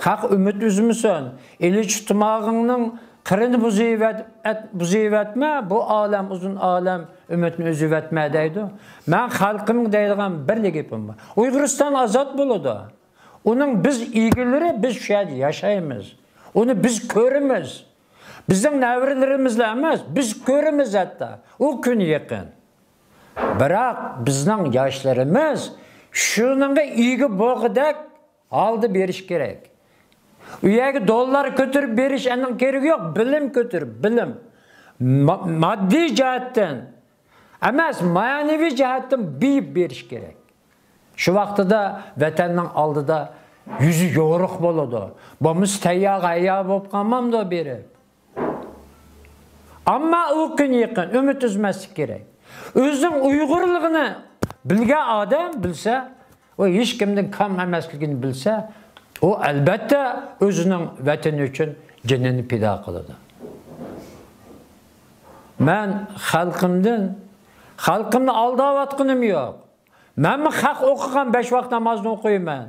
خەق ئۈمىد ئۈزمىسۇن. ئىلىچ تۇماغىڭنىڭ قىرىنى بۇزۇۋەت-، ئەت-، بۇزۇۋەتمە، بۇ ئالەم ئۇزۇن ئالەم ئۈمىدنى ئۈزۈۋەتمە دەيدۇ. مەن خەلقىمگە دەيدىغان بىرلا گېپىم بار. ئۇيغۇرىستان ئازاد بولىدۇ. ئۇنىڭ بىز ئىگىلىرى، بىز شۇ يەردە ياشايمىز. ئۇنى بىز كۆرىمىز. بىزنىڭ نەۋرىلىرىمىزلا ئەمەس، بىز كۆرىمىز ھەتتا. ئۇ كۈن يېقىن. بىراق بىزنىڭ ياشلىرىمىز شۇنىڭغا ئىگە بولغۇدەك ھالدا بېرىش كېرەك. ئۇ يەرگە دوللار كۆتۈرۈپ بېرىش ئەنىڭ كېرىكى يوق، بىلىم كۆتۈرۈپ، بىلىم. ما-، ماددىي جەھەتتىن ئەمەس، مەنىۋى جەھەتتىن بېيىپ بېرىش كېرەك. شۇ ۋاقتىدا ۋەتەننىڭ ئالدىدا يۈزى يورۇق بولىدۇ. بولمىسا تەييار ھەييار بولۇپ قالمامدۇ بېرىپ؟ ئەمما ئۇ كۈن يېقىن، ئۈمىد ئۈزمەسلىك كېرەك. ئۆزىنىڭ ئۇيغۇرلۇقىنى بىلگەن ئادەم بىلسە، ئۇ ھېچكىمدىن كام ئەمەسلىكىنى بىلسە، ئۇ ئەلبەتتە ئۆزىنىڭ ۋەتىنى ئۈچۈن جېنىنى پىدا قىلىدۇ. مەن خەلقىمدىن، خەلقىمنى ئالداۋاتقىنىم يوق. مەنمۇ خەق ئوقۇغان بەش ۋاق نامازنى ئوقۇيمەن.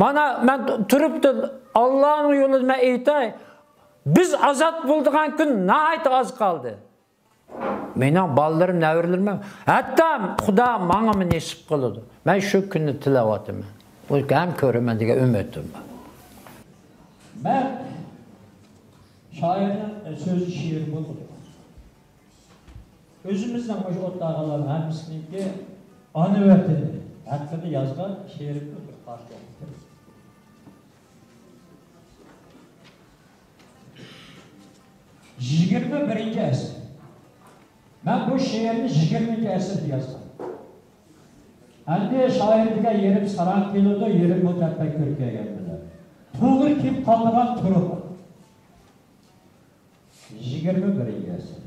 مانا مەن تۇرۇپتۇ، ئاللانىڭ يولىدا مەن ئېيتاي، بىز ئازاد بولىدىغان كۈن ناھايىتى ئاز قالدى. مېنىڭ بالىلىرىم، نەۋرىلىرىم، ھەتتا خۇدا ماڭىمۇ نېسىپ قىلىدۇ. مەن شۇ كۈننى تىلەۋاتىمەن. ئۇ ھەم كۆرىمەن دېگەن ئۈمىدىم بار. مەن شائىرنىڭ سۆزى، شېئىرى بولىدۇ. ئۆزىمىزنىڭ مۇشۇ ئولتۇرغانلارنىڭ ھەممىسىنىڭكى ئانا ۋەتىنى ھەققىدە يازغان شېئىرىمنى بىر پارچە ئوقۇپ بېرىمەن. يىگىرمە بىرىنچى ئەسىر. مەن بۇ شېئىرنى يىگىرمىنچى ئەسىردە يازغان. ئەمدى شائىر دېگەن يېرىم ساراڭ كېلىدۇ، يېرىم مۇتەپەككۇر كەلگەن بىلەن. توغرا كېلىپ قالىدىغان تۇرۇق. يىگىرمە بىرىنچى ئەسىر.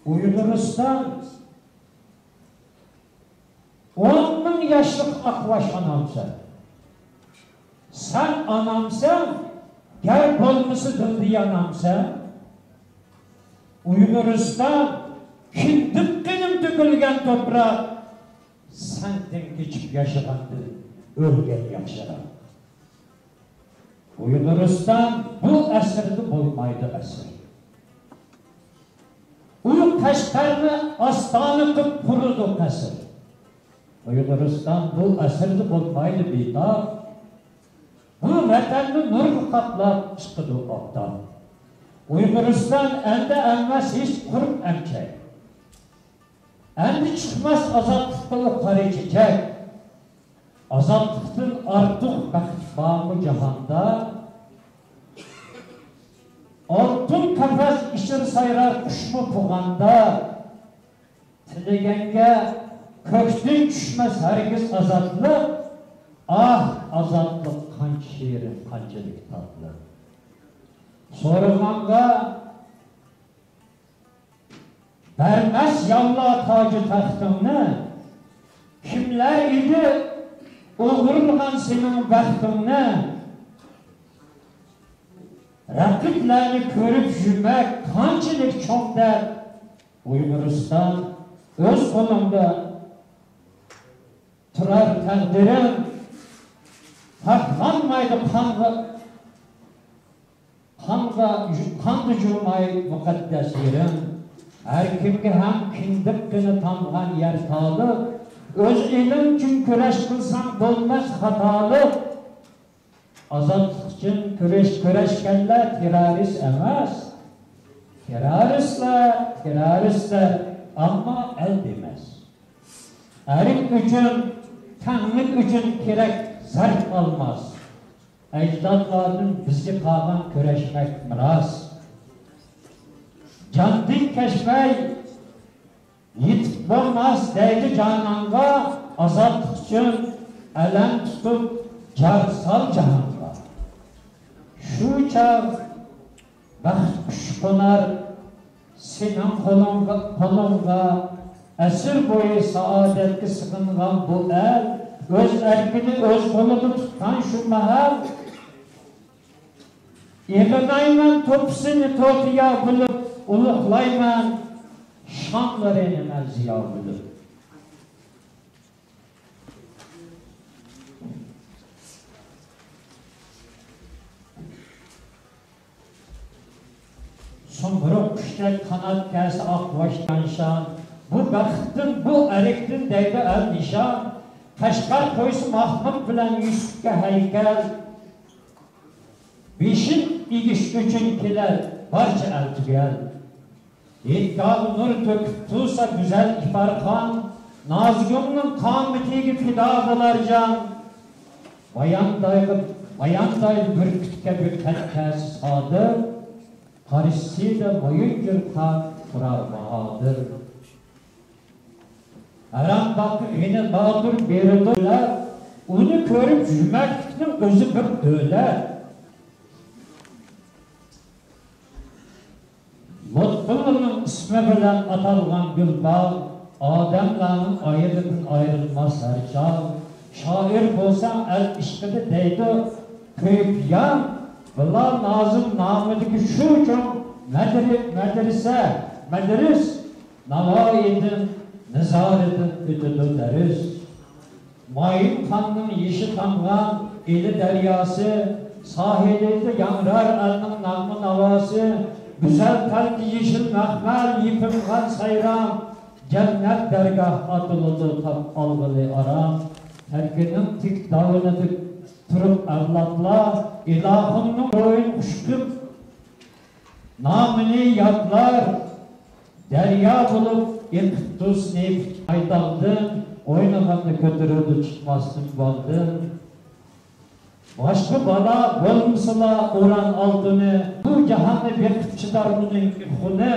ئۇيغۇرىستان، ئون مىڭ ياشلىق ئاقباش ئانامسەن. سەن ئانامسەن، گەر بولمىسا دىلدا يانامسەن. ئۇيغۇرىستان، كىندىك قېنىم تۆكۈلگەن توپراق، سەندىن كېچىپ ياشىغاندىن ئۆلگەن ياخشىراق. ئۇيغۇرىستان بۇ ئەسىردە بولمايدۇ ئەسىر. ئۇ قەشقەرنى ئاستانە قىلىپ قۇرىدۇ قەسىر. ئۇيغۇرىستان بۇ ئەسىردە بولمايدۇ بىتاپ. بۇ ۋەتەننى نۇرغا قاپلاپ چىقىدۇ ئاپتاپ. ئۇيغۇرىستان ئەمدى ئەمەس ھېچ قۇرۇق ئەمچەك. ئەمدى چىقماس ئازادلىققا ئۇ قارا چېچەك. ئازادلىقتىن ئارتۇق بەخت بارمۇ جاھاندا؟ ئالتۇن قەپەس ئىچىدە سايرار قۇشمۇ پۇغاندا؟ تىلىگەنگە كۆكتىن چۈشمەس ھەرگىز ئازادلىق. ئاھ، ئازادلىق قانچە شېرىن، قانچىلىك تاتلىق. سورىغانغا بەرمەس ياۋلار تاجۇ تەختىڭنى، كىملەر ئىدى ئوغرىلىغان سېنىڭ بەختىڭنى؟ رەقىبلەرنى كۆرۈپ يۈرمەك قانچىلىك چوڭ دەرد. ئۇيغۇرىستان، ئۆز قولۇڭدا تۇرار تەقدىرىڭ، ساقلانمايدۇ قانغا. قانغا، قاندا جۇماي مۇقەددەس يېرىڭ. ھەر كىمگە ھەم كىندىك قېنى تامغان يەر تالىپ، ئۆز ئېلىڭ ئۈچۈن كۈرەش قىلساڭ بولماس خاتالىق. ئازادلىق ئۈچۈن كۈرەش، كۈرەشكەنلەر تېررورىست ئەمەس. تېررورىستلار، تېررورىستلار، ئەمما ئەل دېمەس. ئەرك ئۈچۈن، تەڭلىك ئۈچۈن كېرەك زەرب ئالماس. ئەجدادلاردىن بىزگە قالغان كۈرەشمەك مىراس. جاندىن كەچمەي يېتىپ بولماس دەيدۇ جانانغا، ئازادلىق ئۈچۈن ئەلەم تۇتۇپ جار سال جاھانغا. شۇ چاغ بەخت قۇشى قونار سېنىڭ قولۇڭغا، قولۇڭغا. ئەسىر بويى سائادەتكە سېغىنغان بۇ ئەل، ئۆز ئەركىنى ئۆز قولىدا تۇتقان شۇ مەھەل. ئېغىنايمەن توپىسىنى توتىيا بىلىپ، ئۇلۇغلايمەن شانلىرىنى مەن زىيا بىلىپ. سۇمرۇغ قۇشتەك قانات كەرسە ئاقباش جانشان، بۇ بەختتىن، بۇ ئەركتىن دەيدۇ ئەل نىشان. قەشقەر قويسا ماخمۇت بىلەن يۈسۈپكە ھەيكەل. بېشىن ئېگىش ئۈچۈن كېلەر بارچە ئەل تۈگەل. ھېيتگاھىغا نۇر تۆكۈپ تۇرسا گۈزەل ئىپارخان، نازۇگۇمنىڭ قامىتىگە پىدا بولار جان. باياندايغا، باياندايدا بۈركۈت كەبى قەد كەسى سادىر، قارشىسىدا مايۇنجۇرقا تۇرار باھادىر. ھەرەمداققا غېنى باتۇر بېرىدۇ دۆلەت، ئۇنى كۆرۈپ يۈرمەكلىكنىڭ ئۆزى بىر دۆلەت. لۇتپۇللانىڭ ئىسمى بىلەن ئاتالغان گۈلباغ، ئادەملەرنىڭ ئايىغىدىن ئايرىلماس ھەر چاغ. شائىر بولساڭ ئەل ئىشقىدا دەيدۇ كۆيۈپ يان، بىلال نازىم نامىدىكى شۇ چوڭ مەدرى-، مەدرىسە، مەدرىس، ناۋايىدىن، نىزارىدىن ئۆتىدۇ دەرس. مايىن قاننىڭ يېشى تامغان ئىلى دەرياسى، ساھىلىدا ياڭرار ئەلنىڭ ناغمە ناۋاسى، گۈزەل پەلكى يېشىل مەخمەل يېپىنغان سايرام، جەننەت دەرگاھ ئاتىلىدۇ تاپ ئالغىلى ئارام. تەركىنىڭ تىك داۋىنىدا تۇرۇپ ئەۋلادلار، ئىلاھىمنىڭ روھىنى خۇش قىپ، نامىنى يادلار، دەريا بولۇپ ئېقىپ تۇرسۇن نېفىت ئايداغدىن، ئوينىغاندا كۆتۈرۈلدى چىقماستىن باغدىن. باشقا بالا بولمىسىلا ئۇران ئالتۇنى، بۇ جاھاننى بېقىپ چىدار ئۇنىڭ خۇنى.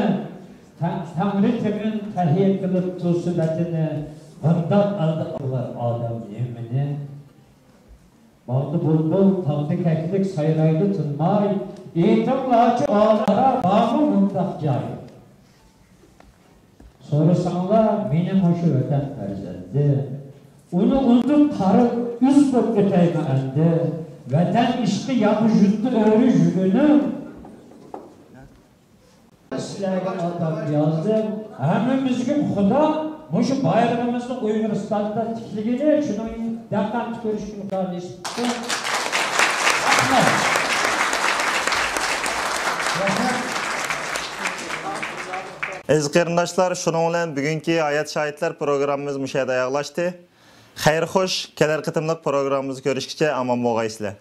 تەڭ-، تەڭرى تېغىن تەھىيە قىلىپ تۇرسا ۋەتىنى، بۇنداق ئەلدە قىلار ئادەم نېمىنى؟ باغدا بۇلبۇل، تاغدا كەكلىك سايرايدۇ تىنماي. ئېيتىڭلارچۇ ئالىلار، بارمۇ مۇنداق جاي؟ سورىساڭلار مېنى مۇشۇ ۋەتەن پەرزەنتى. ئۇنى ئۇنتۇپ قارا ئۈز بولۇپ ئۆتەيمۇ ئەمدى؟ ۋەتەن ئىشقى ياقى يۇتتى ئۆرە يۈگىنىم. سىلەرگە ئاتام يازدىم. ھەممىمىزگە خۇدا مۇشۇ بايرىقىمىزنى ئۇيغۇرىستاندا تىكلىگىنى، شۇنىڭ دەققەت كۆرۈشكە نېسىپ قىلسۇن. رەھمەت. رەھمەت. ئەزىز قېرىنداشلار، شۇنىڭ بىلەن بۈگۈنكى ھايات شاھىتلار پروگراممىمىز مۇشۇ يەردە ئاياغلاشتى. خەير خوش، كېلەر قېتىملىق پروگراممىمىزدا كۆرۈشكىچە ئامان بولغايسىلەر.